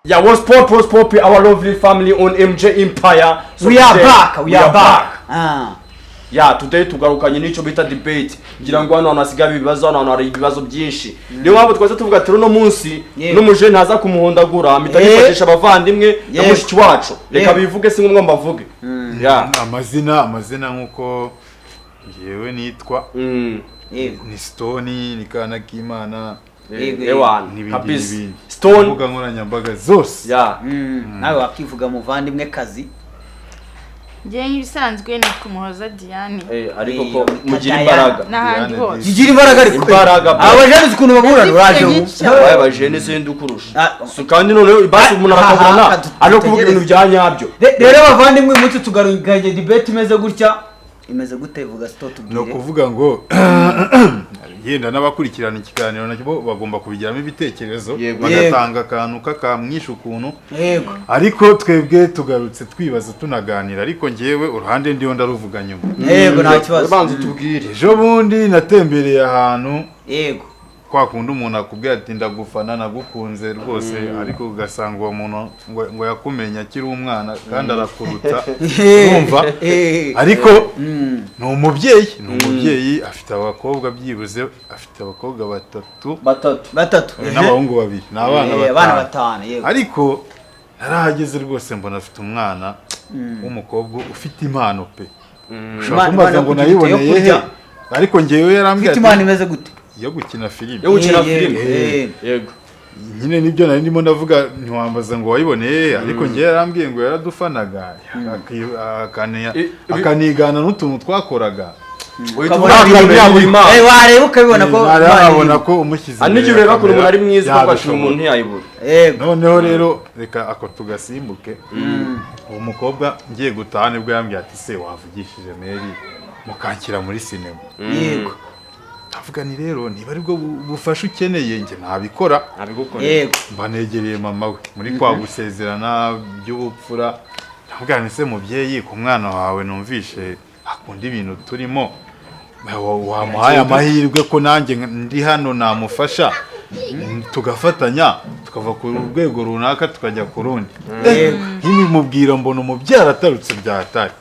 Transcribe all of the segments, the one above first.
Yeah, what's pop, what's pop, our lovely family on MJ Empire. So We are today, back, we are back. Ah. Yeah, today tugarukanye n'icyo bita debate. Ngira ngo hano hantu hasigaye ibibazo, hano hantu hari ibibazo byinshi. Niyo mpamvu twese tuvuga ati uno munsi n'umujene ntaza kumuhondagura, mpita nifashisha abavandimwe na mushiki wacu. Reka bivuge, si ngombwa mbavuge. Yeah. Amazina nk'uko ngewe nitwa ni Stone, ni Kana k'Imana Ewan, n'ibindi kabisa. n'ibindi. Stone, Imbuga nkoranyambaga zose. Nawe wakivuga, muvandimwe kazi. Njye nk'ibisanzwe nitwa Umuhoza Diane. Ariko ko Bita mugira Diane. imbaraga. N'ahandi Diane hose. Zigira imbaraga ariko. Imbaraga, bro. Aba bajene uzi ukuntu baburana, uraje ubu. Ndazifite nyinshi. Baye bajene sindi ukurusha. Ah. So kandi noneho basi umuntu Ah, arakabona ah, ari kuvuga ibintu bya nyabyo. Rero abavandimwe, uyu munsi tugarukanye debate imeze gutya. Imeze gute? Vuga sito, Ni tubwire. ukuvuga ngo yenda n'abakurikirana ikiganiro nabo bagomba kubigiramo ibitekerezo, bagatanga akantu k'akamwisha ukuntu. Ariko twebwe tugarutse twibaza, tunaganira, ariko ngewe uruhande ndiho ndaruvuga nyuma. Yego, nta kibazo. Banza utubwire. Ejo bundi natembereye ahantu, kwa kundi umuntu akubwira ati: "Ndagufana, nagukunze rwose," ariko ugasanga uwo muntu ngo yakumenye akiri umwana kandi arakuruta, urumva? Ariko ni umubyeyi, afite abakobwa, byibuze afite abakobwa batatu. Batatu. Batatu. N'abahungu babiri, ni abana Abana batanu. batanu, yego. Ariko narahageze rwose mbona afite umwana w'umukobwa ufite impano pe. Ushobora kumbaza Impano ngo yo kugira ute? Yo nayiboneye he? kurya? Ariko ngewe yarambwiye Ufite impano ati imeze gute? Yo gukina filime. Yo gukina filime. Yego. Nyine nibyo nari ndimo ndavuga, ntiwambaza ngo wayiboneye he, ariko ngewe yarambwiye ngo yaradufanaga, akanigana n'utuntu twakoraga. Uhita Ukabona ubona ibintu yaba impano. Wareba ukabibona ko Nari Imana nabona irimo. ko umushyize Hari imbere n'igihe ya ureba ukuntu umuntu kamera ari mwiza, ukavuga ati uyu yabishobora. muntu ntiyayibura. Noneho rero reka ako tugasimbuke. Uwo mukobwa ngiye gutaha nibwo yambwiye ati: "Se wavugishije Mary mukanshyira muri sinema?" Ndavuga ni rero niba aribwo bufasha ukeneye, njye nabikora. Nabigukorera. Mba negereye mama we muri kwa gusezerana by'ubupfura, ndavuga nti: "Se mubyeyi, ku mwana wawe numvishe akunda ibintu turimo, wamuhaye amahirwe ko nanjye ndi hano namufasha, tugafatanya tukava ku rwego runaka tukajya ku rundi?" Nkibimubwira mbona umubyara atarutse byatari,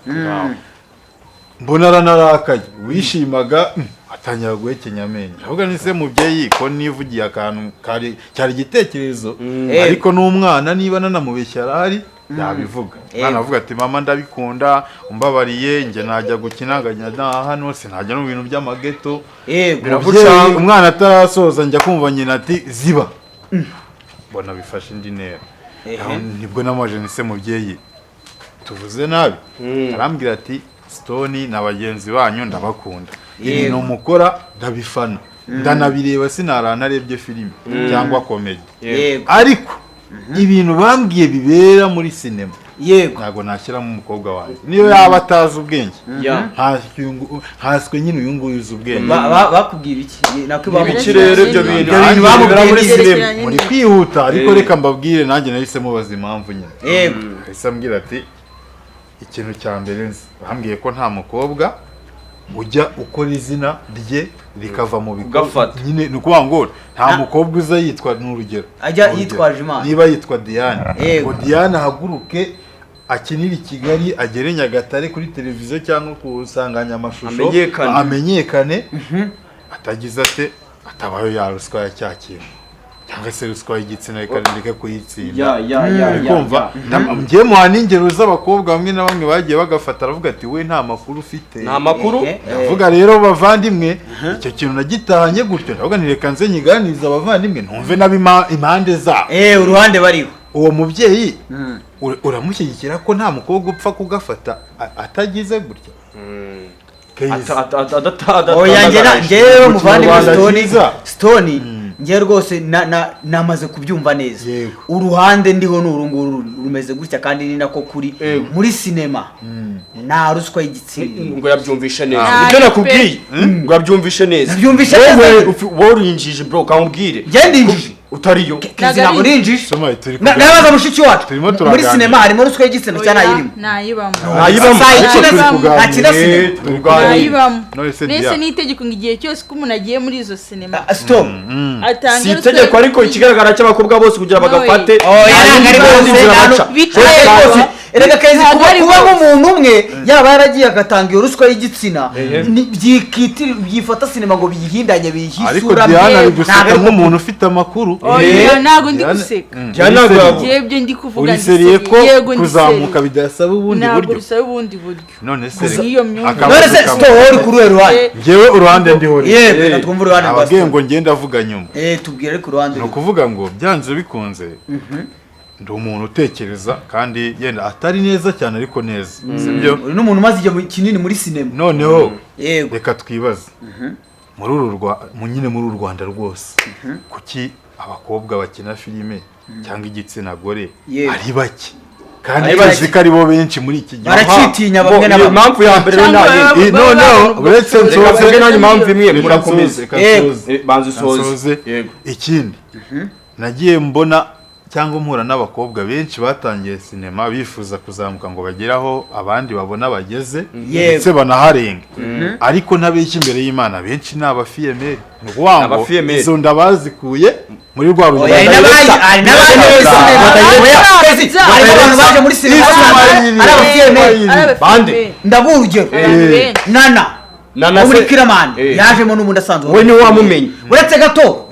mbona aranarakaye, wishimaga atangira guhekenya amenyo. Ndavuga ni: "Se mubyeyi, ko nivugiye akantu kari cyari igitekerezo, ariko n'umwana niba nanamubeshya arahari yabivuga." Umwana avuga ati: "Mama, ndabikunda, umbabariye njye najya gukina, nkajya na hano, sinajya no mu bintu by'amageto." Umubyeyi, umwana atarasoza, njya kumva nyina ati: "Ziba." Mbona bifashe indi ntera. Aho nibwo namaje ni: "Se mubyeyi, tuvuze nabi?" Arambwira ati: "Stone na bagenzi banyu ndabakunda, ibintu mukora ndabifana, ndanabireba, sinara narebye filime cyangwa comedy, ariko ibintu bambwiye bibera muri sinema ntabwo nashyiramo umukobwa wanjye, niyo yaba atazi ubwenge." Ntaswe nyine uyu nguyu uzi ubwenge. Bakubwira iki? Nako Ibiki rero ibyo bintu? Ibyo bintu bamubwiye Bibera muri ni sinema. Muri kwihuta, ariko reka mbabwire, nanjye nahise mubaza impamvu nyine. Ahise ambwira ati: "Ikintu cya mbere nzi, bambwiye ko nta mukobwa ujya ukora izina rye rikava mu bikorwa." Ugafata. Nyine ni ukuvuga ngo nta mukobwa uza yitwa, ni urugero, Ajya urugero. yitwaje Imana. Niba yitwa Diane, ngo Diane ahaguruke akinire i Kigali, agere Nyagatare kuri televiziyo cyangwa ku nsanganyamashusho, Amenyekane. amenyekane, atagize ate, atabayo ya ruswa ya cya kintu cyangwa se ruswa y'igitsina, reka ndeke kuyitsinda. Ya. Uri kumva? Njye muha n'ingero z'abakobwa bamwe na bamwe bagiye bagafata. Aravuga ati: "We nta makuru ufite." Nta makuru. Ndavuga rero bavandimwe, icyo kintu nagitahanye gutyo, ndavuga nti reka nze nyiganirize abavandimwe, ntumve nabo impande zabo. Uruhande bariho. Uwo mubyeyi uramushyigikira ko nta mukobwa upfa kugafata atagize gutya? Keza. Oya, njye njyewe Mu muvandimwe Kinyarwanda Stone, cyiza. Stone, njye rwose namaze kubyumva neza. Uruhande ndiho ni uru nguru rumeze gutya, kandi ni nako kuri. Muri sinema nta ruswa y'igitsina. Ngo yabyumvishe neza. Ah, Ibyo nakubwiye, ngo yabyumvishe neza. Nabyumvishe Wowe neza. wowe urinjije bro, kamubwire. Njye ndinjije. Utariyo. Kezi ntabwo ninjije. Soma, turi kuganira. Nabaza mushiki wacu, Turimo muri turaganira. sinema harimo ruswa y'igitsina cyangwa ntayirimo? Ntayibamo. Ntayibamo. Sayikina Turi kuganira. ntakina sinema. Turi kuganira. Ntayibamo. None se Nese Dia- ni itegeko ngo igihe cyose ko umuntu agiye muri izo sinema Stop. atanga Si ruswa itegeko, ariko ikigaragara cy'abakobwa bose kugira Nawe. bagafate Oya, ntabwo ari nta yindi bose, nzira nta baca. Bicaye Rwose, erega Kezi, Ntabwo kuba ari kuba bose. nk'umuntu umwe yaba yaragiye agatanga iyo ruswa y'igitsina, byifata sinema ngo biyihindanye, biyihe Ariko isura mbi. Diana ari Ntabwo guseka ari ko- nk'umuntu ufite amakuru. Oya, ntabwo ndi Diana- guseka. Diana ntabwo yavuga. Njyewe ibyo ndi kuvuga Uri ndi seriye seriye. ko Yego, ndi kuzamuka seriye. bidasaba ubundi Ntabwo buryo? bisaba ubundi buryo. None se Nk'iyo myumvire. akabazo None se kamwe. stop, wowe uri kuri uruhe ruhande? Njyewe uruhande ndiho rero. Yego, reka twumve uruhande rwa Ababwiye stop. ngo ngende avuga nyuma. Tubwire ariko uruhande Ni rwe. ukuvuga ngo byanze bikunze ndi umuntu utekereza kandi yenda atari neza cyane ariko neza, sibyo? Uri n'umuntu umaze igihe kinini muri sinema. Noneho Yego. reka twibaze muri uru nyine muri uru Rwanda rwose, kuki abakobwa bakina filime cyangwa igitsina gore Yego. ari bake kandi Ari bake. tuzi ko ari bo benshi muri iki gihugu? Baracitinya bamwe na Iyo bamwe. mpamvu ya mbere rero Cyangwa nta yindi. Noneho, baba uretse babona ubwo nsoze- bushobozi. Reka nanjye impamvu imwe Reka murakomeza. nsoze, reka Yego. nsoze. Banza usoze. Nsoze. Yego. Ikindi nagiye mbona cyangwa mpura n'abakobwa benshi batangiye sinema bifuza kuzamuka ngo bagere aho abandi babona bageze, Yego. ndetse banaharenga, ariko ntabeshya imbere y'Imana, benshi ni abafiyemeri. Ni ukuvuga ngo Abafiyemeri. izo nda bazikuye muri rwa Oya, rugendo. hari n'abandi, hari n'abandi muri sinema. Oya, Kezi, harimo abantu baje muri sinema basanzwe ari abafiyemeri. Ari abafiyemeri. Bande. Ndaguha urugero. Abantu benshi. Nana Nana wo muri Kiramani yajemo n'ubundi asanzwe. We niwe wamumenye. Uretse gato,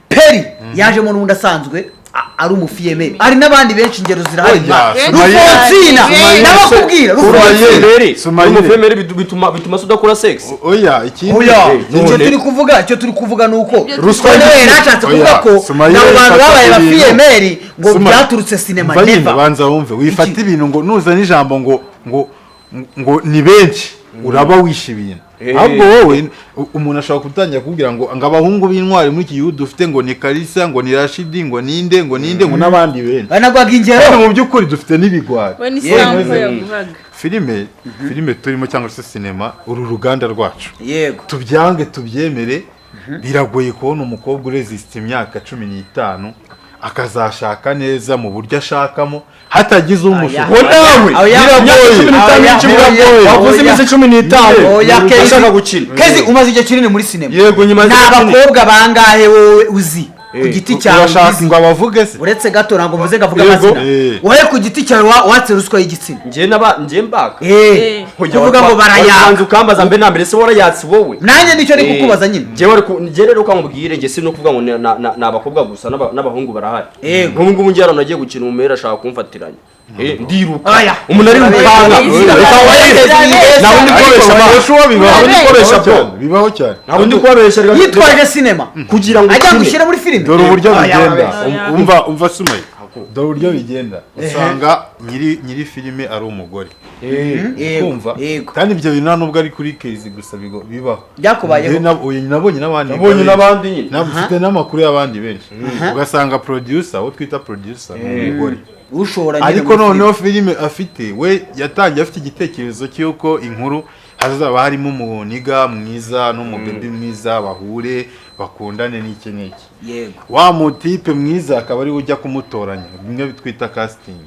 Peri yajemo n'ubundi asanzwe ari umufiyemeri. Hari n'abandi benshi, ingero zirahari. Oya, Rufonsina, Sumayire. n'abakubwira Rufonsina. Umufemeri. Sumayire. Umufemeri bituma se udakora sex? Oya, ikindi Oya, icyo None. turi kuvuga ni uko Ibyo Ruswa none we y'igitsina. yarashatse Oya, kuvuga ko Sumayire nabo bantu ifata babaye ibintu. abafiyemeri ngo Suma- byaturutse sinema. Umva nyine, Never. banza wumve, wifata Iki? ibintu ngo nuzana ijambo ngo ni benshi uraba wishe ibintu. Ahubwo wowe umuntu ashobora gutangira kubwira ngo abahungu b'intwari muri iki gihugu dufite ngo ni Kalisa, ngo ni Rashidi, ngo ninde, ngo ninde, ngo n'abandi benshi. Banagwaga ingero. Kandi mu by'ukuri dufite n'ibigwari. We ni Yewe. sample yaguhaga. Filime turimo cyangwa se sinema, uru ruganda rwacu, Yego. tubyange tubyemere, biragoye kubona umukobwa uresisita imyaka 15 akazashaka neza mu buryo ashakamo hatagize umushuka. Ngo nawe Oya. biragoye. 15 Oya. biragoye. Wavuze Oya. iminsi 15 Oya, Kezi. ushaka gukina. Kezi, umaze igihe kinini muri sinema. Yego, nyuma Ni abakobwa bangahe wowe uzi ku giti cyawe Urashaka uzi? ngo abavuge se? Uretse gato, ntabwo mvuze ngo avuge Yego. amazina. Wowe ku giti cyawe watse ruswa y'igitsina? Njye naba njye mbaka. Kuvuga ngo barayaka. Ubanza ukambaza mbe na mbere se warayatse wowe? Nanjye nicyo ndi kukubaza nyine. Njyewe ariko njye rero ukamubwire, njye si no kuvuga ngo ni abakobwa gusa, n'abahungu barahari. Yego. Nk'ubu ngubu njye hano nagiye gukina, umumere ashaka kumfatiranya. Ndiruka. Oya. Umuntu arirukanka. Oya. Reka wabwire. Ntabwo ndi kubabesha Ariko ba. Joshua bibaho. Ntabwo ndi kubabesha Bibaho cyane, bro. bibaho cyane. Ntabwo ndi kubabesha reka. Yitwaje sinema Kugira ngo ajya ukine. gushyira muri filime. Dore uburyo Oya, bigenda. oya. Umva Sumaye, dore uburyo bigenda. Usanga nyiri filime ari umugore. Yego, Kumva yego. kandi ibyo bintu nta nubwo ari kuri Kezi gusa bibaho. Byakubayeho? Njye oya, nabonye n'abandi Nabonye benshi. n'abandi nyine. Mfite n'amakuru y'abandi benshi. Ugasanga producer, uwo twita producer, ni umugore, Ushora nyine ariko muri filime. noneho filime afite, we yatangiye afite igitekerezo cy'uko inkuru hazaba harimo umuniga mwiza n'umubebi mwiza, bahure bakundane n'iki n'iki. Yego. Wa mutipe mwiza akaba ariwe ujya kumutoranya, bimwe bitwita casting.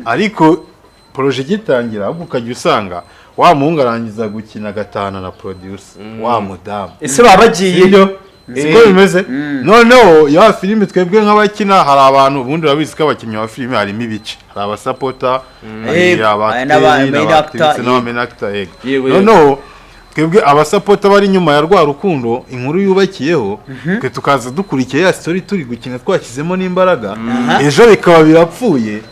Ariko projet igitangira, ahubwo ukajya usanga wa muhungu arangiza gukina agatahana na producer wa mudamu. Ese baba bagiye? Sibyo, siko bimeze? Noneho ya filime, twebwe nk'abakina, hari abantu ubundi urabizi ko abakinnyi ba filime harimo ibice: hari abasapota, hari Yego, hari abateri, n'aba main actor, n'aba actrice, n'aba main actor, yego. Yego, yego. Noneho twebwe abasapota bari inyuma ya rwa rukundo inkuru yubakiyeho, twe tukaza dukurikiye ya story turi gukina twashyizemo n'imbaraga, ejo bikaba birapfuye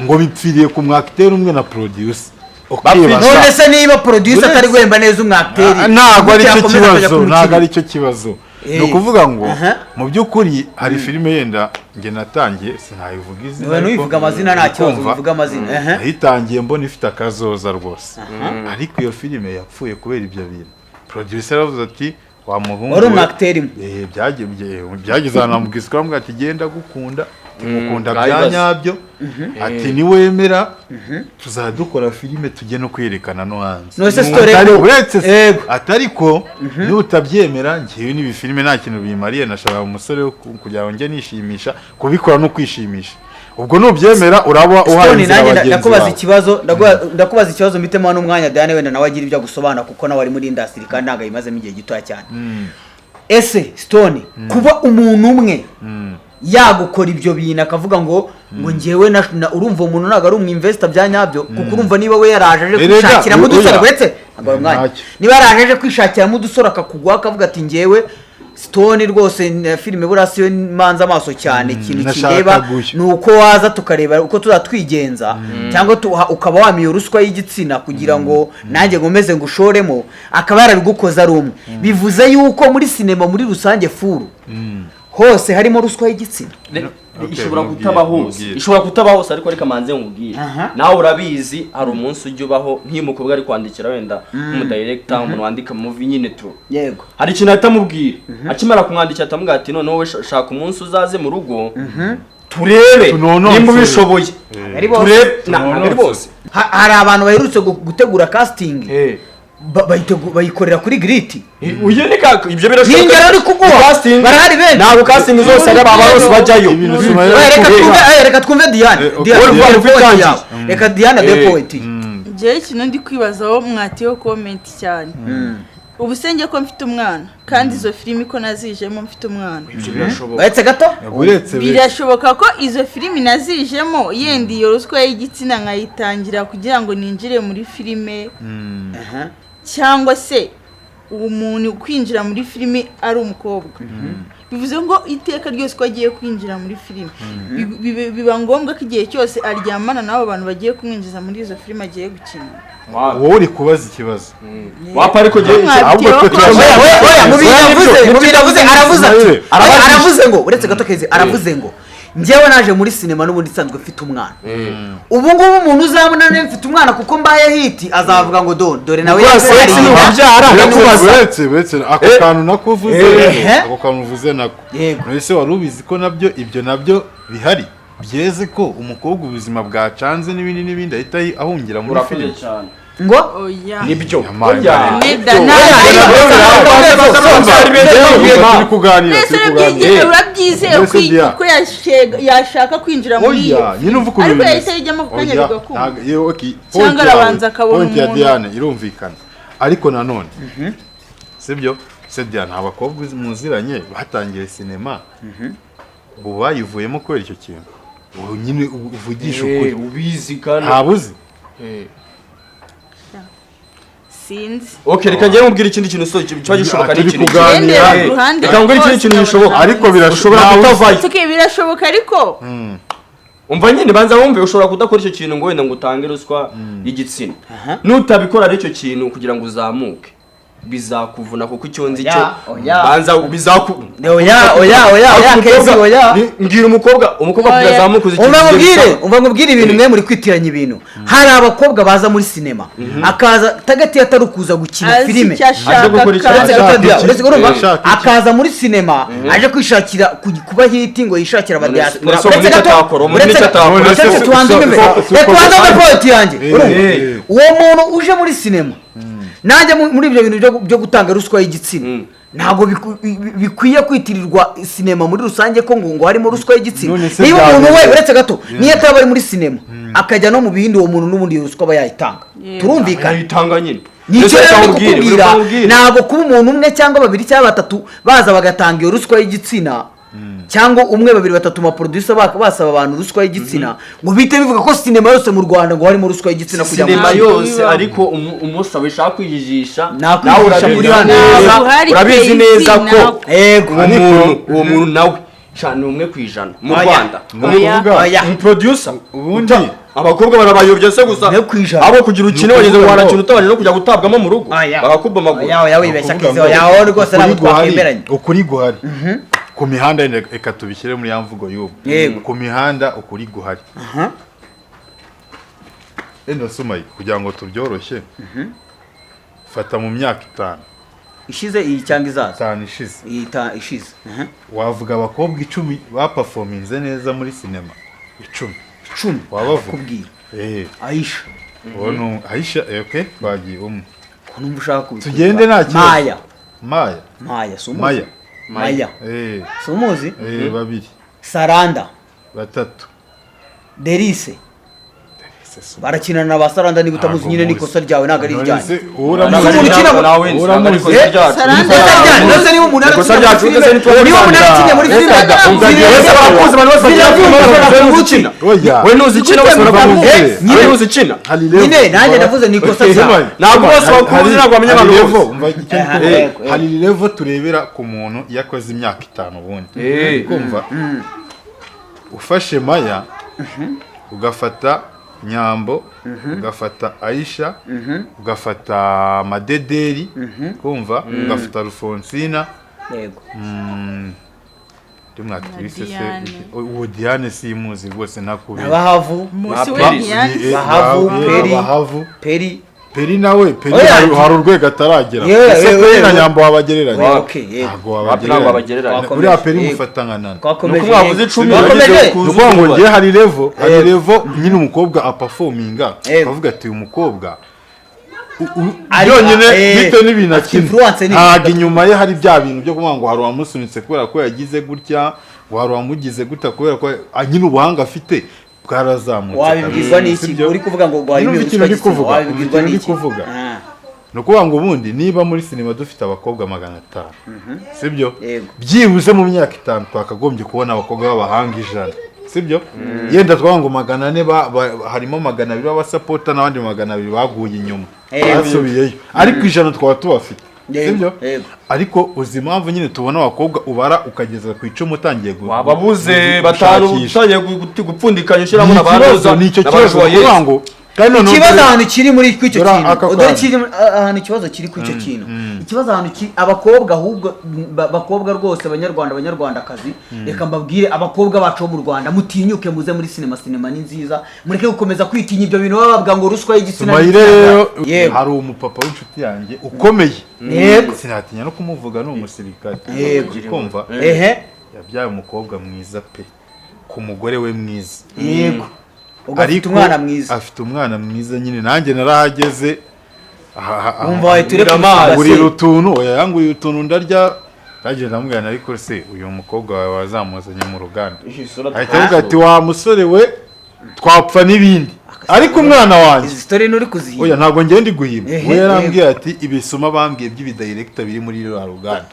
ngo bipfiriye ku mwakiteri umwe na producer. Ukibaza. None se niba producer atari guhemba neza umwakiteri, Ntabwo ari cyo yakomeza akajya kibazo, kumukina? ntabwo ari cyo kibazo. Ni ukuvuga ngo mu by'ukuri hari filime yenda njye natangiye, sinayivuga izina, Niba ariko nuyivuga amazina nta kibazo. kumva, Ubivuga amazina. nayitangiye mbona ifite akazoza rwose, ariko iyo filime yapfuye kubera ibyo bintu. Producer yaravuze ati: "Wa muhungu Wari we," umwakiteri mwe. Byageze ahantu amubwiza ukamubwira ati: "Genda gukunda Mukunda bya Bwabibaze. nyabyo. Ati niwemera tuzadukora filime, tujye no kwerekana no hanze. None se story Uretse se, Yego. atari ko nutabyemera, njyewe n'ibi filime nta kintu bimariye, nashaka umusore wo kugira ngo njye nishimisha, kubikora no kwishimisha. Ubwo nubyemera uraba uhaye Stone, inzira nanjye bagenzi ndakubaza bawe. ikibazo, ndakubaza ikibazo, mpitemo hano umwanya Diane wenda nawe agira ibyo agusobanura, kuko nawe ari muri industry kandi ntabwo ayimazemo igihe gitoya cyane. Ese Stone, kuba umuntu umwe yagukora ibyo bintu akavuga ngo njyewe urumva uwo muntu ntabwo ari umwinvestor bya nyabyo, kuko urumva niba we yaraje aje Erega, kwishakiramo udusore, oya. uretse ntabwo ari umwanya, Ntacyo. niba yaraje aje kwishakiramo udusore akakugwa akavuga ati njyewe Stone rwose na filime buriya siyo manza amaso cyane, ikintu Nashaka kireba gushya. ni uko waza tukareba uko tuzatwigenza, cyangwa ukaba wamiye ruswa y'igitsina kugira ngo nanjye nkomeze ngushoremo, akaba yarabigukoze ari umwe, bivuze yuko muri sinema muri rusange full hose harimo ruswa y'igitsina? Okay, Ishobora mubwire, kutaba hose. mubwire. Ishobora kutaba hose, ariko reka manze nkubwire. Aha. Nawe urabizi, hari umunsi ujya ubaho nk'iyo umukobwa ari kwandikira wenda nk'umudirector, umuntu wandika movie nyine tu, hari ikintu ahita amubwira. Akimara kumwandikira atamubwira ati noneho wowe shaka umunsi uzaze mu rugo turebe Tunonosore. nimba ubishoboye. Ari bose. Turebe ntabwo ari bose. Hari abantu baherutse gutegura casting, bayikorera kuri giriti. Uyu ni ka ibyo birashoboka. Ni ingero uri kuguha. Casting- Barahari benshi. Ntabwo casting zose ari aba bose bajyayo. Ibintu Mm. Sumayya Oya, reka ari twumve, reka twumve Diane. Okay. Diane, Uri Diane, kuvuga point utangiye. yawe. Reka Diane aduhe point. Njyewe ikintu ndi kwibazaho, mwatiyeho comment cyane, ubu se njye ko mfite umwana, kandi izo filimi ko nazijemo mfite umwana, Ibyo birashoboka. Uretse gato. Uretse birashoboka ko izo filimi nazijemo yenda iyo ruswa y'igitsina nkayitangira kugira ngo ninjire muri filime, Aha. cyangwa se uwo muntu kwinjira muri filimi ari umukobwa, bivuze ngo iteka ryose ko agiye kwinjira muri filimi biba ngombwa ko igihe cyose aryamana n'abo bantu bagiye kumwinjiza muri izo filimi agiye gukina? Wowe uri kubaza ikibazo. Wapa, ariko njye Ahubwo twe Oya, oya, oya, mu bintu yavuze, mu bintu yavuze, aravuze ati, Ismail, oya, aravuze ngo, uretse gato Kezi, aravuze ngo njyewe naje muri sinema n'ubundi nsanzwe mfite umwana. Ubu ngubu umuntu uzabona niba mfite umwana kuko mbaye hit azavuga ngo dore nawe Gukora yabyariye. sex ni ukubyara, ndakubaza. Uretse ako kantu nako uvuze rero, ako kantu uvuze nako, Yego. none wari ubizi ko nabyo ibyo nabyo bihari byeze ko umukobwa ubuzima bwacanze n'ibindi n'ibindi ahita ahungira muri Urakoze filime? cyane. Ngo Oya. Nibyo. Yampaye. Oya. Neda, Nibyo. Turi kuganira, Mbese turi kuganira. urabyizeye Mbese ko yashaka kwinjira muri iyo Oya, nyine uvuga ukuntu ariko bimeze. yahita yijyamo ako kanya Oya, bigakunda? yewe, okay, Cyangwa point yawe, arabanza akabona point ya umuntu. Diane irumvikana, ariko nanone sibyo se Diane, abakobwa muziranye batangiye sinema ubu bayivuyemo kubera icyo kintu? Ubu nyine uvugisha ukuri. Ubizi kandi. Ntabuzi. Sinzi. Okay, reka njye mubwire ikindi kintu so kiba gishoboka Turi ni ikintu. kuganira. Ngendera Eh, ku ruhande reka ngwire ikindi rwose kintu gishoboka. nkabona Ariko Ushobora birashoboka. kutavayo. Okay, birashoboka ariko Umva nyine, banza wumve, ushobora kudakora icyo kintu ngo wenda ngo utange ruswa y'igitsina. Nutabikora ari icyo kintu kugira ngo uzamuke bizakuvuna, kuko icyo nzi cyo Oya, oya. banza bizaku Oya, oya, oya, oya, Kezi, oya. Mbwira umukobwa Oya. kugira azamuke uzi Umva ikintu nkubwire, bisaba. umva nkubwire, ibintu mwe muri kwitiranya ibintu. Hari abakobwa baza muri sinema akaza tagati atari ukuza gukina Azi filime. icyo ashaka Aje gukora icyo kandi- Uretse Ashaka gato Diane, iki? uretse urumva, Ashaka iki? akaza muri sinema aje kwishakira kuba hit ngo yishakire aba diaspora. None se umuntu icyo atakora, umuntu Uretse icyo atakora. uretse None se tubanze unyumve. Reka tubanze wumve point yanjye. Urumva? Uwo muntu uje muri sinema nanjye muri ibyo bintu byo gutanga ruswa y'igitsina, ntabwo bikwiye kwitirirwa sinema muri rusange ko ngo harimo ruswa y'igitsina. None se Niba umuntu we byageze- uretse gato, niyo ataba ari muri sinema akajya no mu bindi, uwo muntu n'ubundi iyo ruswa aba yayitanga. Turumvikana? Yayitanga nyine. Nicyo Ndetse rero ndi reka nkubwire, kukubwira, reka nkubwire. ntabwo kuba umuntu umwe cyangwa babiri cyangwa batatu baza bagatanga iyo ruswa y'igitsina, cyangwa umwe, babiri, batatu ma producer basaba abantu ruswa y'igitsina, ngo bihite bivuga ko sinema yose mu Rwanda ngo harimo ruswa y'igitsina kugira ngo Sinema yose, Bibaho. ariko umusaba ushaka kwijijisha. Nakwijijisha Nawe kuri urabizi hano. neza, Ntabwo hari urabizi KC neza ko ntabwo. Yego. uwo muntu nawe sha ni 1% mu Oya. Rwanda. Oya. Oya. Umuproducer Ubundi abakobwa barabayobya se gusa. 1%. Abo kugira ukine wageze ngo Ni ukuvuga ngo- warakina utabanje no kujya gutabwamo mu rugo Oya. bakakubomagura. Oya, oya, wibeshya Ukuvuga Kezi, ngo oya, wowe rwose ntabwo ukuri guhari- twakwemeranya. Ukuri guhari ku mihanda, reka tubishyire muri ya mvugo y'ubu. Yego. Ku mihanda ukuri guhari, enda sumayi kugira ngo tubyoroshye, fata mu myaka 5 Ishize iyi cyangwa izaza? 5 ishize. Iyi ishize. Wavuga abakobwa 10 baperforminze neza muri sinema, 10? 10? Wabavuga? Kubwira. Aisha. Uwo Aisha, okay, twagiye umwe. Ko numva ushaka kubikora. Tugende nta kibazo. Maya. Maya. Maya si umuzi? Maya. Maya. Si umuzi? 2. Saranda. 3. Derice. Barakinana na ba Saranda, niba utamuzi nyine n'ikosa ryawe ntabwo ari iryanjye. Nyine nanjye navuze ni ikosa ryawe. Ntabwo bose bakuzi, ntabwo bamenya abantu bose. Hari level turebera ku muntu iyo akoze imyaka 5 ubundi. Kumva ufashe Maya, ugafata Nyambo, ugafata Aisha, ugafata Madederi, kumva ugafata Alfonsina. Yego. Tumwaktirise se uwo Diane simuzi rwose nakubera. Abahavu, Bahavu, Peri, Peri. Peri nawe Peri hari urwego ataragera. Ese Peri na Nyambo wabagereranya? Ntabwo wabagereranya. Uriya Peri mufata nka nana. Nuko mwavuze 10. Nuko ngo ngiye hari level, hari level nyine umukobwa aperforminga, akavuga ati uyu mukobwa yonyine bite n'ibintu akina. Ntabwo inyuma ye hari bya bintu byo kuvuga ngo hari uwamusunitse kubera ko yagize gutya, ngo hari uwamugize gutya kubera ko nyine ubuhanga afite bwarazamutse. Wabibwirwa n'iki? Uri kuvuga ngo wabibwirwa n'iki? Ni ukuvuga ngo ubundi niba muri sinema dufite abakobwa 500, sibyo? Byibuze mu myaka 5 twakagombye kubona abakobwa b'abahanga 100, sibyo? Yenda twavuga ngo 400 harimo 200 b'abasapota n'abandi 200 baguye inyuma basubiyeyo, ariko 100 twaba tubafite, sibyo? Ariko uzi impamvu nyine tubona abakobwa ubara ukageza ku 10 utangiye wababuze 5 utangiye gupfundikanya ushyiramo n'abaruza. Nicyo kibazo kuvuga ngo ikibazo ahantu kiri muri icyo kintu, dore kiri ahantu ikibazo kiri ku icyo kintu, ikibazo ahantu kiri abakobwa ahubwo bakobwa rwose, abanyarwanda abanyarwandakazi, reka mbabwire abakobwa bacu bo mu Rwanda, mutinyuke muze muri sinema, sinema ni nziza, mureke gukomeza kwitinya ibyo bintu baba bavuga ngo ruswa y'igitsina. Hari umupapa w'inshuti yanjye ukomeye, sinatinya no kumuvuga, ni umusirikare, kumva yabyaye umukobwa mwiza pe, ku mugore we mwiza. Yego. Afite umwana mwiza, afite umwana mwiza nyine nanjye narahageze umva ngurira utuntu, yanguriye utuntu ndarya, ndagenda ndamubwira ariko se uyu mukobwa wawe wazamuzanye mu ruganda, ahita avuga ati wa musore we twapfa n'ibindi ariko umwana wanjye. Izi story nuri kuzihimba? Oya ntabwo ngende guhimba. We yarambwiye ati ibisoma bambwiye by'ibidirector biri muri ruriya ruganda,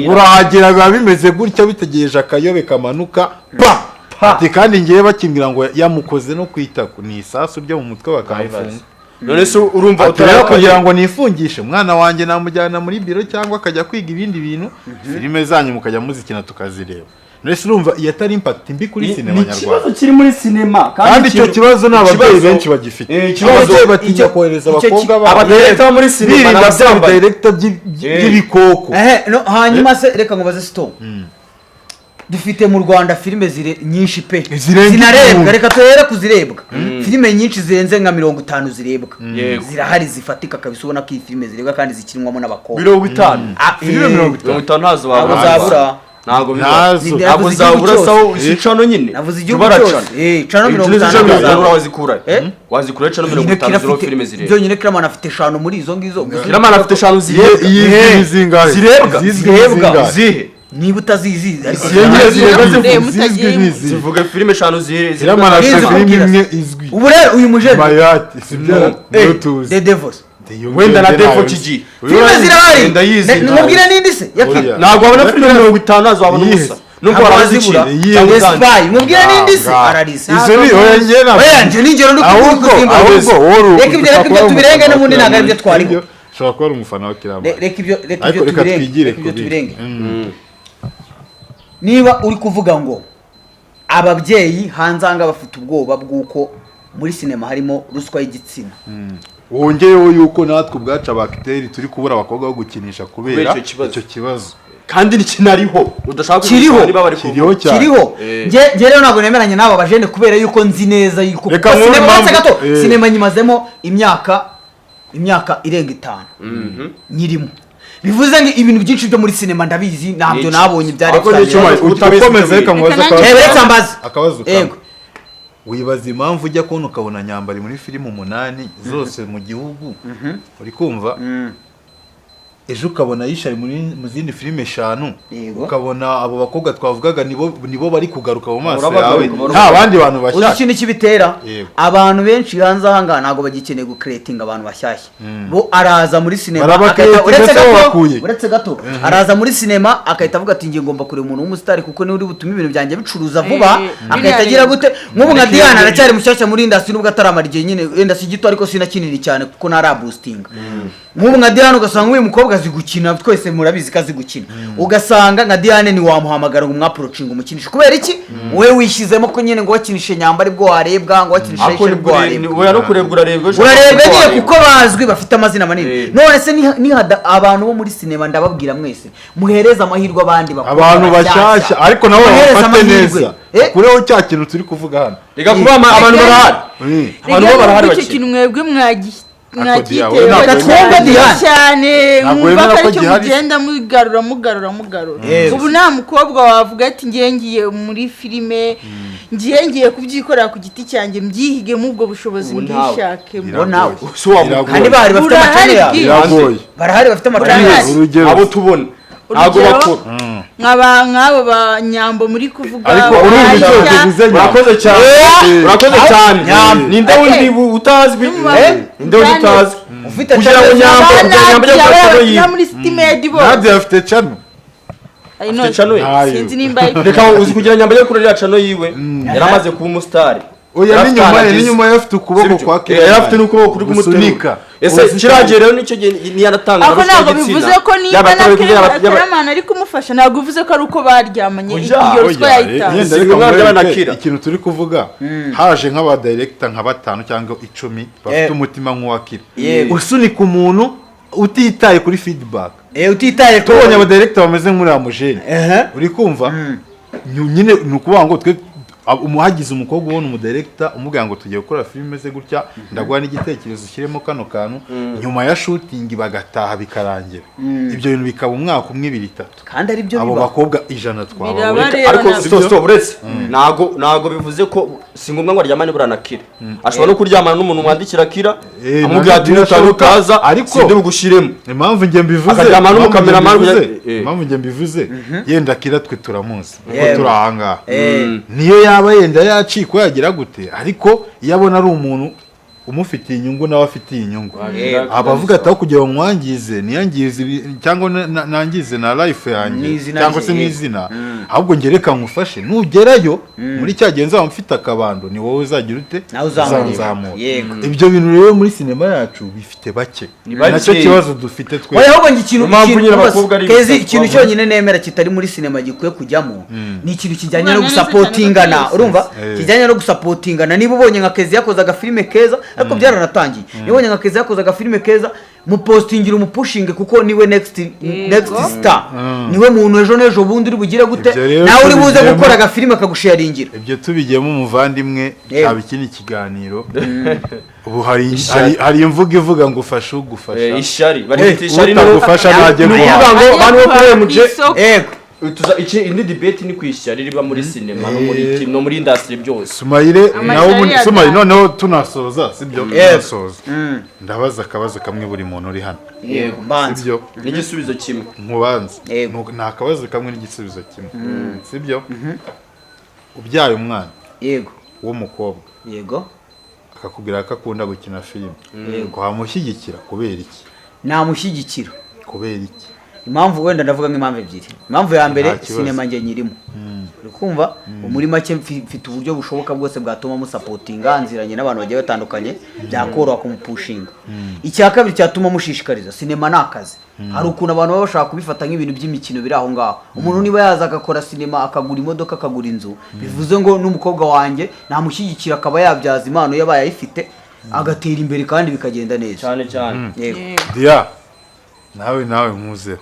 urahagera biba bimeze gutya bitegereje akayobe kamanuka pa. Ati kandi ngiye bakimbwira ngo yamukoze no kwitako ni isasu ryo mu mutwe bakamfunga. None se urumva utarera kugira ngo nifungishe umwana wanjye namujyana muri biro cyangwa akajya kwiga ibindi bintu, filime zanyu mukajya muzikina tukazireba. None se urumva iyo atari impact mbi kuri sinema nyarwanda? Ikibazo kiri muri sinema kandi icyo kibazo ni ababyeyi benshi bagifite. Ikibazo batinya kohereza abakobwa babo abadirector muri sinema n'abadirector by'ibikoko. Hanyuma se reka nkubaze Stone, dufite mu Rwanda filime nyinshi pe zinarebwa, reka tuhere kuzirebwa. Filime nyinshi zirenze nka 50 zirebwa zirahari zifatika kabisa, ubona ko iyi filime zirebwa kandi zikinwamo n'abakobwa. 50 filime 50 ntazo babura, ntago ntabwo zabura sawo icano nyine navuze igihugu cyose cano 50 wazikura wazikura cano 50 zero filime zirebwa. Byonyine Kiramana afite 5 muri izo ngizo. Kiramana afite 5 zirebwa zirebwa zirebwa zihe niba utazizi zivuga filime 5 zihe Kiramana afite filime imwe izwi ubu rero uyu mujene Mayati sibyo The Devils wenda na Devo kigi filime zirahari mubwire n'indi se ntabwo wabona filime 50 azabona ubusa nubwo warazibura cyangwa Spy mubwire n'indi se ararize izo ni oya njye na oya njye ningero ndi kuvuga reka ibyo reka ibyo tubirenge n'ubundi ntabwo aribyo twariho. Ushobora kuba ari umufana wa Kiramana, reka ibyo reka ibyo tubirenge. Niba uri kuvuga ngo ababyeyi hanze aha bafite ubwoba bw'uko muri sinema harimo ruswa y'igitsina, wongeyeho yuko natwe ubwacu abakiteri turi kubura abakobwa bo gukinisha kubera icyo kibazo kandi ntikinariho udashaka kiriho niba bari kiriho cyane kiriho. Nge rero ntabwo nemeranya n'aba bajene kubera yuko nzi neza yuko sinema gato sinema nyimazemo imyaka irenga 5 nyirimo. Bivuze ngo ibintu byinshi byo muri sinema ndabizi, ntabyo Iki. nabonye byari Ariko ni icyuma utabizi. Ukomeze, reka nkubaze Reka akabazo. nanjye- Reka mbaze. Akabazo kamwe. Yego. Wibaza impamvu ujya kubona ukabona Nyambari muri filime 8 zose mu gihugu, uri kumva, ejo ukabona yishaye mu zindi filime 5, Yego. ukabona abo bakobwa twavugaga nibo bari kugaruka mu maso Urabagaruka, yawe, urabagaruka. nta bandi bantu Uzi bashyashya. ikintu kibitera? Yego. Abantu benshi hanze aha ngaha ntabwo bagikeneye gukeretinga abantu bashyashya. Bo araza muri sinema Barabacreatinga uretse se gato, babakuye? uretse gato, araza muri sinema agahita avuga ati: "Ngiye, ngomba kureba umuntu w'umusitari kuko niwe uri butume ibintu byanjye bicuruza vuba." Agahita agira gute? Nk'ubu nka Diane aracyari mushyashya muri industry, nubwo ataramara igihe nyine, wenda si gito ariko si na kinini cyane, kuko ntaraboostinga. Nk'ubu nka Diane, ugasanga uyu mukobwa azi gukina, twese murabizi ko azi gukina, ugasanga nka Diane ntiwamuhamagara ngo umwapproachinge umukinishe. Kubera iki? Wowe wishyizemo ko nyine ngo wakinishe Nyamba aribwo warebwa, ngo wakinishe Ariko Aisha aribwo warebwa. Oya, no kurebwa urarebwa. Urarebwa nyine kuko bazwi, bafite amazina manini. Eh. None se nihada abantu bo muri sinema, ndababwira mwese, muhereze amahirwe abandi bakobwa Abantu bashyashya, ariko nabo Muhereze babafate amahirwe. neza. Eh? Kureho cya kintu turi kuvuga hano. Reka kuba abantu barahari. Abantu bo barahari Rega icyo bakina. kintu mwebwe Diane, mwagiteyeho ntabwo wemera. Diane. cyane, Ntabwo mwumva wemera ko ko aricyo gihari. mugenda mugarura, mugarura, mugarura. Yego. Ubu nta mukobwa wavuga ati: "Ngiye, ngiye muri filime, ngiye kubyikorera ku giti cyanjye, mbyihigemo ubwo bushobozi, Ubu ntawe. mbwishakemo." Bo nawe. Si wamuka. Biragoye. Kandi bahari bafite Burahari amacane yabo. bwinshi. Biragoye. Barahari bafite amacane Burahari. yabo. Urugero. Abo tubona ntabwo Urugero, bakora. nk'abo ba Nyambo muri kuvuga, Ariko urumva icyo Aisha. tuvuze, Nyambo. Urakoze cyane, urakoze cyane. Nyambo. Ninde wundi utazwi? Ninde wundi utazwi? Ufite Kugira ngo channel. Nyambo, Ba kugira ngo Nyambo ajye Nadia gukora bakina yiwe. muri City Maid bose. Nadia afite channel? I know. Afite channel ye? Ntayo. Sinzi nimba ayifite. Reka, uzi kugira Nyambo ajye kuri iriya channel yiwe, yari amaze kuba umusitari. Oya, Yari afite n'inyuma ye, ahantu n'inyuma ye afite ukuboko Sibyo? kwa Eh, yari afite n'ukuboko kuri kumuterura. Gusunika. Ese kiriya rero nicyo gihe niyanatanga Ako ruswa ntabwo y'igitsina. bivuze ko niba Yaba na yaba Keramani ari kumufasha, ntabwo bivuze ko ari uko baryamanye Oya, iyo ruswa Oya, yayitanze. yenda Si reka umwana nkwereke n'akira. ikintu turi kuvuga. Haje nk'aba director nka 5 cyangwa 10 bafite umutima nk'uwakira, Yego. usunika umuntu utitaye kuri feedback. Utitaye ko Tubonye aba director bameze nk'uriya mujene, Ehe. uri kumva, nyine ni ukuvuga ngo twe umuhagize umukobwa ubona umudirector umubwira ngo: "Tugiye gukora filime imeze gutya, ndaguha n'igitekerezo, ushyiremo kano kantu." Nyuma ya shooting bagataha, bikarangira, ibyo bintu bikaba umwaka umwe, ibiri, itatu. Kandi ari byo Abo biba. bakobwa 100 twababona. Biraba rero Ariko nabyo. stop, stop, uretse ntago bivuze ko si ngombwa ngo aryamane buranakira. Ashobora no kuryamana n'umuntu mwandikira Kira, amubwira ati: Nabyo "Nutanga birashoboka, utaza, ariko sindi bugushyiremo." Impamvu njye mbivuze, Akaryamana impamvu njye n'umukameramani mbivuze, impamvu impamvu njye mbivuze, yenda Kira twe turamuzi kuko turi ahangaha, niyo yaba yenda yacikwa yagira gute, ariko iyo abona ari umuntu umufitiye inyungu nawe afitiye inyungu, aba avuga ati: "Aho kugira ngo mwangize, niyangize cyangwa nangize na life yanjye N'izina cyangwa rye, se yego. n'izina, ahubwo njye reka nkufashe. Nugerayo muri cya gihe nzaba mfite akabando, ni wowe uzagira ute?" Nawe uzamureba. Uzanzamura. Yego. Ibyo bintu rero muri sinema yacu bifite bake. Ni bake. Nacyo kibazo dufite twe. Oya, ahubwo njye ikintu Niyo mpamvu ikintu nyine rwose, abakobwa ari Kezi, ibisatsi ikintu bavuga. cyonyine nemera kitari muri sinema gikwiye kujyamo ni ikintu kijyanye no Umwana neza cyane gusupportingana. ko Urumva, kijyanye no gusupportingana. Niba ubonye nka Kezi yakoze agafilime keza, ariko byaranatangiye, niba ubonye nka Kezi yakoze agafilime keza, mupostingira, umupushinge, kuko niwe next star, niwe muntu ejo n'ejo bundi uri bugire gute, Ibyo rero nawe uri buze tubigiyemo. gukora agafilime akagusharingira. Ibyo tubigiyemo, umuvandimwe, Yego. cyaba ikindi kiganiro. Ubu hari imvugo ivuga ngo ufashe ugufasha. Ishyari bari ishyari. Utagufasha ntajye Ni ukuvuga guhaha. ngo bantu bo kuri MJ, Isoko. Yego. Tuza iki indi debate ni ku ishyari riba muri sinema no muri no muri industry byose. Sumayire Amashyari nawe ubundi ya Sumayire, data. noneho tunasoza, sibyo? Yego. Tunasoza, ndabaza akabazo kamwe buri muntu uri hano. Yego, mbanza. Sibyo? N'igisubizo kimwe. Nkubanza. Yego. Ni akabazo kamwe n'igisubizo kimwe, sibyo? Ubyaye umwana Yego. w'umukobwa, Yego. akakubwira ko akunda gukina filime, Yego. wamushyigikira kubera iki? Namushyigikira. Kubera iki? Impamvu wenda ndavuga nk'impamvu ebyiri. Impamvu ya mbere, Nta kibazo. sinema njye nyirimo, uri kumva, muri make mfite uburyo bushoboka bwose bwatuma musupportinga, nziranye n'abantu bagiye batandukanye, byakoroha kumupushinga. Icya kabiri cyatuma mushishikariza, sinema ni akazi. Hari ukuntu abantu baba bashaka kubifata nk'ibintu by'imikino biri aho ngaho. Umuntu niba yaza agakora sinema, akagura imodoka, akagura inzu, bivuze ngo n'umukobwa wanjye namushyigikira akaba yabyaza impano yabaye ayifite, agatera imbere kandi bikagenda neza. Cyane cyane. Yego. Yego. Dia, nawe nkuzeho,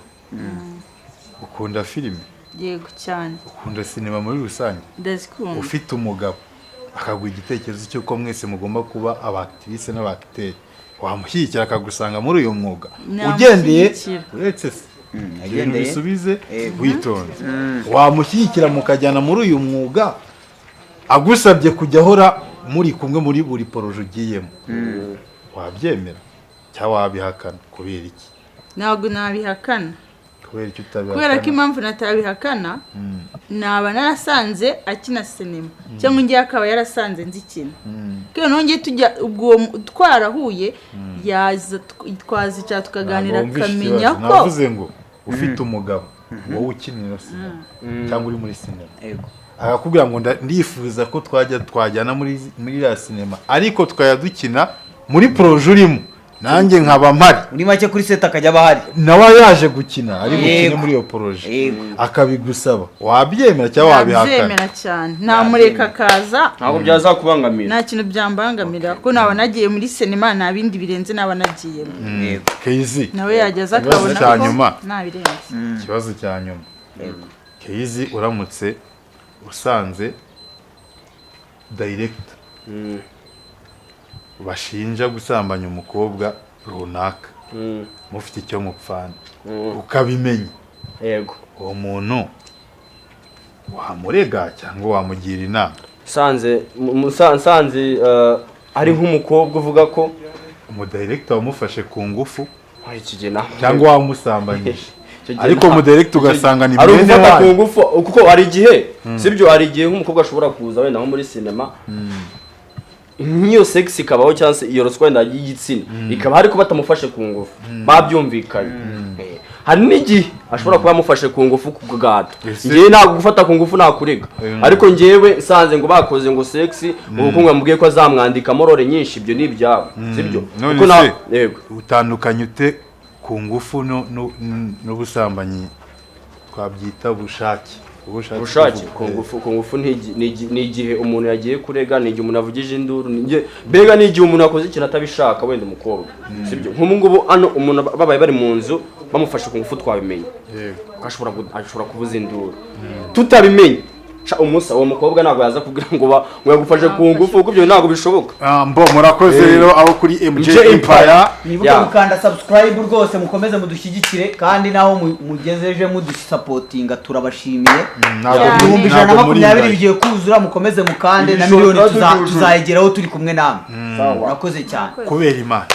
ukunda filime? Yego, cyane. Ukunda sinema muri rusange? Ndazikunda. Ufite umugabo akaguha igitekerezo cy'uko mwese mugomba kuba aba actrice n'aba acteur, wamushyigikira akagusanga muri uyu mwuga? Ugendeye Namushyigikira. uretse se Ibyo bintu Agendeye. bisubize Yego. witonze. Wamushyigikira mukajyana muri uyu mwuga, agusabye kujya ahora muri kumwe muri buri projet ugiyemo, wabyemera cyangwa wabihakana? Kubera iki? Ntabwo nabihakana. Kubera icyo utabihakana? Kubera ko impamvu natabihakana, naba narasanze akina sinema cyangwa ngewe akaba yarasanze nzikina. Kandi noneho ngewe tujya ubwo uwo twarahuye, yaza twazicara tukaganira, Ntabwo wumvishe akamenya ikibazo. ko Navuze ngo ufite umugabo, wowe ukinira sinema cyangwa uri muri sinema, akakubwira ngo ndifuza ko twajya twajyana muri iriya sinema, ariko tukajya dukina muri projet urimo, nanjye nkaba mpari. Muri make kuri set akajya aba ahari. Nawe yaje gukina, ari bukine muri iyo projet, akabigusaba, wabyemera cyangwa wabihakana? Nabyemera cyane, namureka akaza. Ntabwo byazakubangamira? Nta kintu byambangamira, kuko naba nagiye muri sinema, nta bindi birenze naba nagiyemo. Keizi, Nawe yageza ikibazo akabona cya ko nyuma. nta birenze. Ikibazo cya nyuma. Keizi, uramutse usanze director bashinja gusambanya umukobwa runaka, mufite icyo mupfana, ukabimenya, uwo muntu wamurega cyangwa wamugira inama? Nsanze nsanze ari nk'umukobwa uvuga ko Umudirector wamufashe ku ngufu Ay, iki gihe nawe cyangwa wamusambanyije, Icyo gihe ariko umudirector ugasanga ni ari mwene ugufata ku wanyu. ngufu, kuko hari igihe, sibyo, hari igihe nk'umukobwa ashobora kuza wenda nko muri sinema, nk'iyo sex ikabaho cyangwa se iyo ruswa wenda y'igitsina ikaba, ariko batamufashe ku ngufu, babyumvikanye. Hari n'igihe ashobora kuba yamufashe ku ngufu ku gahato. Njyewe ntabwo gufata ku ngufu nakurega, ariko njyewe nsanze ngo bakoze ngo sex, ubukungu yamubwiye ko azamwandikamo role nyinshi, ibyo ni ibyabo, sibyo? None Kuko se yego. utandukanye ute ku ngufu n'ubusambanyi twabyita ubushake? Ubushake. Ubushake ku ngufu, ku ngufu ni igihe umuntu yagiye kurega, ni igihe umuntu avugije induru, mbega ni igihe umuntu yakoze ikintu atabishaka, wenda umukobwa, sibyo? Nk'ubu ngubu hano umuntu babaye bari mu nzu bamufashe ku ngufu, twabimenya, ashobora kuvuza induru. Tutabimenye, umusa uwo mukobwa ntabwo yaza kubwira ngo ngo yagufashe ku ngufu, kuko ibyo ntabwo bishoboka. Ah, mbo murakoze rero abo kuri MJ MJ Empire. Empire. Mwibuke gukanda subscribe rwose, mukomeze mudushyigikire, kandi naho mugezeje mudusupportinga turabashimiye. Ntabwo Cyane. Ibihumbi ijana na ntabwo muri makumyabiri indaya. bigiye kuzura, mukomeze mukande na Ibishoro miliyoni tuba tubyujuje. tuzayigeraho turi kumwe namwe. Sawa. Murakoze cyane. Kubera Imana.